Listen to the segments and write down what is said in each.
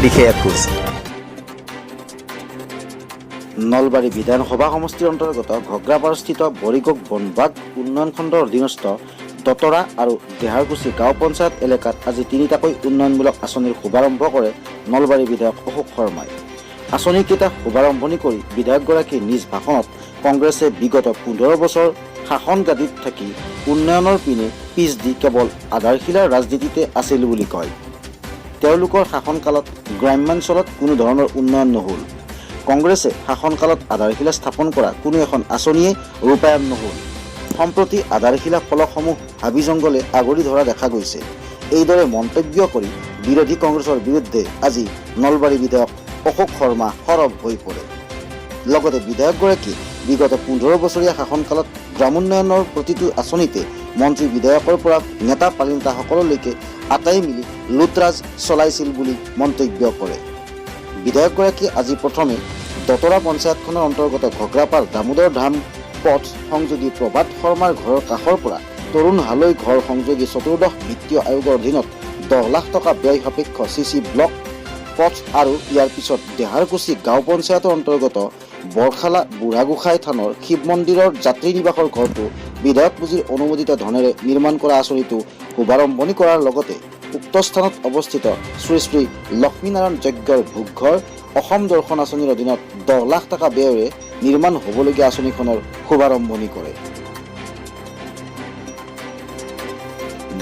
দিশে এখোজ। নলবাৰী বিধানসভা সমষ্টিৰ অন্তৰ্গত ঘগ্ৰাপাৰস্থিত বৰিগোগ বনভাগ উন্নয়ন খণ্ডৰ অধীনস্থ দতৰা আৰু দেহাৰকুছি গাঁও পঞ্চায়ত এলেকাত আজি তিনিটাকৈ উন্নয়নমূলক আঁচনিৰ শুভাৰম্ভ কৰে নলবাৰী বিধায়ক অশোক শৰ্মাই। আঁচনিকেইটা শুভাৰম্ভণি কৰি বিধায়কগৰাকীয়ে নিজ ভাষণত কংগ্ৰেছে বিগত 15 বছৰ শাসন গাদীত থাকি উন্নয়নৰ পিনে পিছ দি কেৱল আধাৰশিলাৰ ৰাজনীতিতে আছিল বুলি কয়। তেওঁলোকৰ শাসনকালত গ্ৰাম্যাঞ্চলত কোনো ধৰণৰ উন্নয়ন নহ'ল। কংগ্ৰেছে শাসনকালত আধাৰশিলা স্থাপন কৰা কোনো এখন আঁচনিয়ে ৰূপায়ণ নহ'ল। সম্প্ৰতি আধাৰশিলা ফলকসমূহ হাবি জংঘলে আগুৰি ধৰা দেখা গৈছে। এইদৰে মন্তব্য কৰি বিৰোধী কংগ্ৰেছৰ বিৰুদ্ধে আজি নলবাৰী বিধায়ক অশোক শৰ্মা সৰব হৈ পৰে। লগতে বিধায়কগৰাকীয়ে বিগত 15 বছৰীয়া শাসনকালত গ্ৰামোন্নয়নৰ প্ৰতিটো আঁচনিতে মন্ত্ৰী বিধায়কৰ পৰা নেতা পালিনেতাসকললৈকে আটাই মিলি লুটৰাজ চলাইছিল বুলি মন্তব্য কৰে। বিধায়কগৰাকীয়ে আজি প্ৰথমে দতৰা পঞ্চায়তখনৰ অন্তৰ্গত ঘগ্ৰাপাৰ দামোদৰ ধাম পথ সংযোগী প্ৰভাত শৰ্মাৰ ঘৰৰ কাষৰ পৰা তৰুণ হালৈ ঘৰ সংযোগী চতুৰ্দশ বিত্তীয় আয়োগৰ অধীনত 10 লাখ টকা ব্যয় সাপেক্ষ চি চি ব্লক পথ আৰু ইয়াৰ পিছত দেহাৰকুছি গাঁও পঞ্চায়তৰ অন্তৰ্গত বৰখালা বুঢ়াগোসাঁই থানৰ শিৱ মন্দিৰৰ যাত্ৰী নিবাসৰ ঘৰটো বিধায়ক পুঁজিৰ অনুমোদিত ধনেৰে নিৰ্মাণ কৰা আঁচনিটো শুভাৰম্ভণি কৰাৰ লগতে উক্ত স্থানত অৱস্থিত শ্ৰী শ্ৰী লক্ষ্মীনাৰায়ণ যজ্ঞৰ ভোগঘৰ অসম দৰ্শন আঁচনিৰ অধীনত 10 লাখ টকা ব্যয়েৰে নিৰ্মাণ হ'বলগীয়া আঁচনিখনৰ শুভাৰম্ভণি কৰে।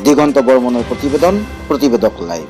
দিগন্ত বৰ্মনৰ প্ৰতিবেদন, প্ৰতিবেদক লাইভ।